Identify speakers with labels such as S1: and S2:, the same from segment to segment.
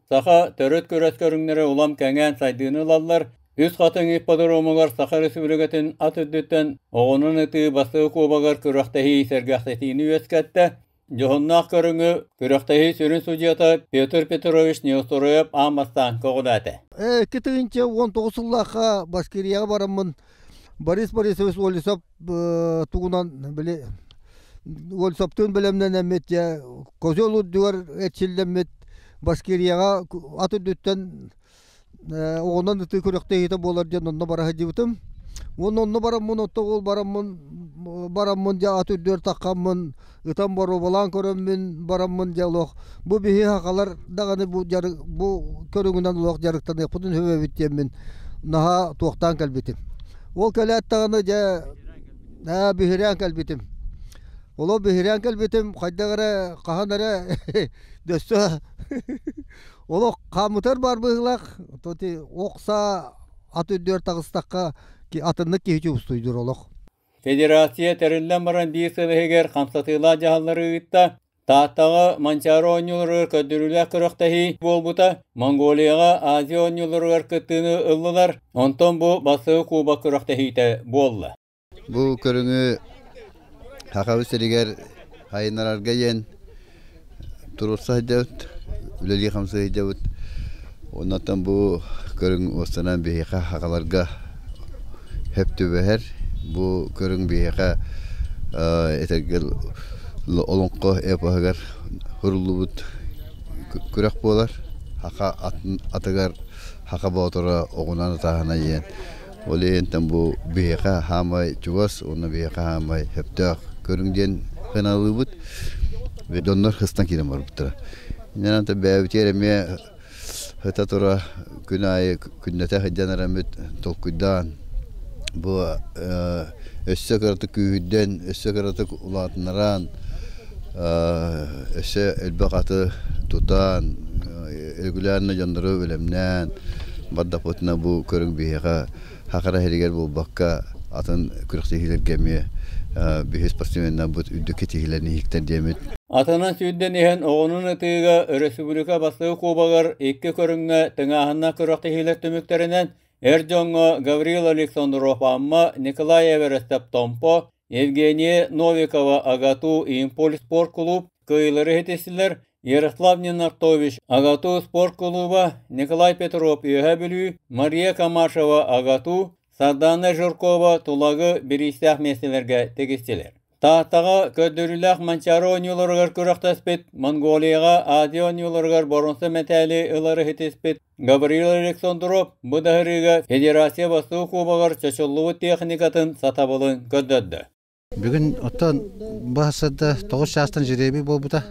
S1: Саха төрүт күрэс көрүҥнэрэ улам кэҥээн сайдыыны ылаллар. Үс Хатыҥ ипподромугар Саха Республикатын ат үрдүттэн оҕонон ытыы бастакы кубогар күрэхтэһии сэргэхсэтиини үөскэттэ. Дьоһуннаах көрүҥү күрэхтэһии сүрүн судьуйата Петр Петрович Неустроев аан бастаан көҕүлээтэ.
S2: 2019 сыллаахха Башкирияҕа бараммын Борис Борисович Олесов тугунан били Олесовтуун бэлэмнэнэммит дьэ козел үрдүгэр эрчиллэммит Башкирияҕа ат үрдүттэн оҕонон ытыы күрэхтэһиитэ буолар диэн онно бара сылдьыбытым. Уонна онно бараммын отто ол бараммын бараммын дьэ ат үрдүгэр таххаммын ытан боруобалаан көрөммүн бараммын дьэ олох бу биһи сахалар даҕаны бу дьарык бу көрүҥүнэн олох дьарыктаныахпытын сөп эбит диэммин наһаа туохтаан кэлбитим. Ол кэлээт даҕаны дьэ ээ биһирээн кэлбитим. Олох биһирээн кэлбитим хайдах эрэ хаһан эрэ дөссө олох хааммытар баар быһыылаах то ох саа ат үрдүгэр таҕыстахха атыннык киһи чугустуйдуур олох.
S1: Федерация тэриллэн баран биир сыл иһигэр хамсатыылаах дьаһаллары ыытта. Тааттаҕа Манчаары оонньууларыгар көрдөрүүлээх күрэхтэһии буолбута. Монголияҕа Азия оонньууларыгар кыттыыны ыллылар. Онтон бу бастакы кубок күрэхтэһиитэ буолла.
S3: Бу көрүҥү Сахабыт сиригэр сайыннарарга диэн туруорса сылдьабыт, үлэлии-хамсыы сылдьабыт. Оннуттан бу көрүҥ уостанан биһиэхэ сахаларга сөп түбэһэр. Бу көрүҥ биһиэхэ этэргэ олоҥхо эпоһыгар суруллубут күрэх буолар. Саха атыгар саха боотура оҕунан ытааһына диэн. Ол иһинтэн бу биһиэхэ хаамай чугас уонна биһиэхэ хаамай сөптөөх көрүҥ диэн сыаналыыбыт. Дьоннор хыстан киирэн барбыттара. Иннинэн бэйэбитигэр эмиэ сыта тура күн аайы күннэтэ сылдьан эрэбит толкуйдаан бу өссө кыратык күүһүрдэн, өссө кыратык улаатыннаран, өссө элбэх аты тутан, регулярно дьоннору бэлэмнээн бардахпытына бу көрүҥ биһиэхэ Хахара иһигэр буолбакка атын күрэхтэһиилэргэ эмиэ биһи спортсменнарбыт үрдүк ситиһиилэрин иһиктэр диэмит.
S1: Атынан сүүрдэн иһэн оҕонун ытыыга өрөспүүбүлүкэ бастакы кубогар икки көрүҥҥэ тыҥааһыннаах күрэхтэһиилэр түмүктэринэн эр дьоҥҥо Гаврил Александров Амма, Николай Эверестов Томпо, Евгения Новикова АГАТУ Импульс спорт кулууп кыайыылары ситистилэр. Ярослав Нинартович АГАТУ спорт кулууба, Николай Петров Үөһээ Бүлүү, Мария Камашева АГАТУ, Сардаана Жиркова Тулагы бириистээх миэстэлэргэ тигистилэр. Тааттаҕа көрдөрүүлээх Манчаары оонньууларыгар күрэхтэспит, Монголияҕа Азия оонньууларыгар боруонса мэтээли ылары ситиспит Гаврил Александров бу даһырыыга Федерация бастакы кубогар чочуллубут техникатын сатабылын көрдөрдө.
S4: Бүгүн оттон бу сырда 9 чаастан жеребий буолбута.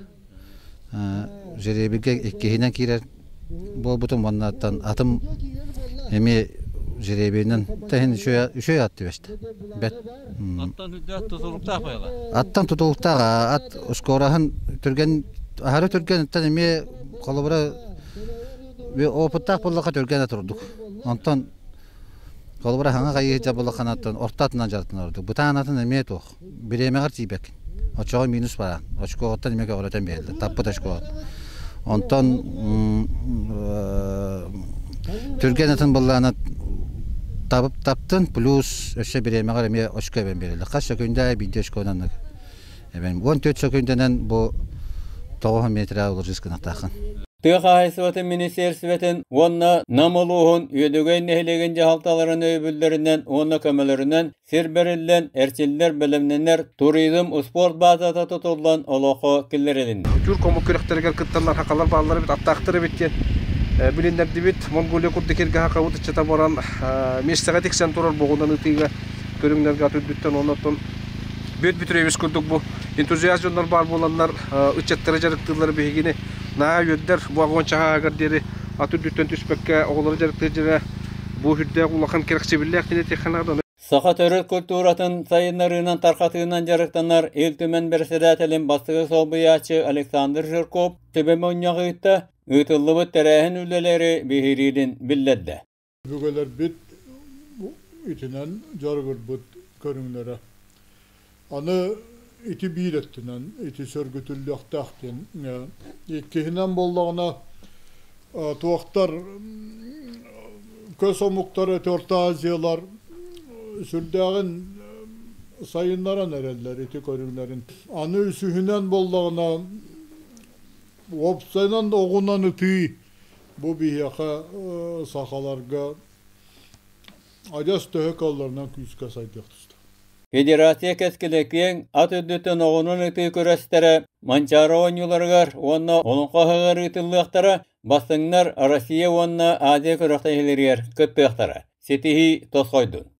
S4: Жеребийгэ иккиһинэн киирэр буолбутум уоннаттан атым эмиэ жеребийинэн тэһин үчүгэй ат түбэстэ. Бэт.
S1: Аттан тутулуктаах байла.
S4: Аттан тутулуктаах ат скороһын түргэн аһары түргэн оттон эмиэ холобура опыттаах буоллахха түргэн турдук. Онтон холобура хаҥа хайыһыдьа буоллахханаттан орто атынан дьарыктанар ордук. Бытаан атын эмиэ туох. Бириэмэҕэр тиийбэккин. Оччоҕо минус бараан. Очкоҕуттан эмиэ көҕүрэтэн биэрэллэр. Таппыт очкоҕут. Онтон түргэн атын быллаана табып таптын плюс өссө бириэмэҕэр эмиэ очко эбэн биэрэллэр. Хас сөкүндэ биирдэ очконан эбэн 14 сөкүндэнэн бу 9 метр уложись гынахтааххын.
S1: Тыа хаһаайыстыбатын министиэристибэтин уонна Нам улууһун Үөдүгэй нэһилиэгин дьаһалталарын өйөбүллэринэн уонна көмөлөрүнэн сир бэриллэн, эрчиллэр, бэлэмнэнэр туризм успуорт баазата тутуллан олоххо киллэрилиннэ.
S5: Түүр омук күрэхтэригэр кытталлар хахалар бааллар эбит, аттаахтар эбит диэн билиннэрдибит. Монголия курдук эргэ хахабыт ыччата баран миэстэҕэ тиксэн турар боҕунан ытыыга көрүҥнэргэ ат үрдүттэн оннуттан бүөт бүтүрүөбүс курдук бу энтузиаст дьоннор баар буоланнар ыччаттары дьарыктыыллар биһигини наһаа үөрдэр бу огонь чаһааһыгар диэри ат үрдүттэн түспэккэ оҕолору дьарыктыыр дьэрэ бу үрдээх улахан кэрэхсэбиллээх диэн этиэххэ наада.
S1: Саха төрүт культуратын сайыннарыынан тарҕатыынан дьарыктанар Ил Түмэн бэрэссэдээтэлин бастакы солбуйааччы Александр Жирков сүбэ мунньах ыытта, ыытыллыбыт тэрээһин үлэлэри биһириирин биллэрдэ.
S6: Өбүгэлэрбит итинэн дьарыгырбыт көрүҥнэрэ. Аны ити биир өттүнэн ити сөргүтүллүөхтээх диэн. Иккиһинэн буоллаҕына, Туохтар көс омуктар Орто Азиялар сүрдээҕин сайыннаран эрэллэр ити көрүҥнэрин. Аны үсүһүнэн буоллаҕына уопсайынан оҕунан ытыы бу биһиэхэ сахаларга адьас төһө кыалларынан күүскэ сайдыах тустаах.
S1: Федерация кэскилэ киэҥ ат үрдүттэн оҕунан ытыы күрэстэрэ Манчаары оонньууларыгар уонна Олоҥхо ыһыаҕар ыытыллыахтара, бастыҥнар Россия уонна Азия күрэхтэһиилэригэр кыттыахтара. Ситиһии тосхойдун!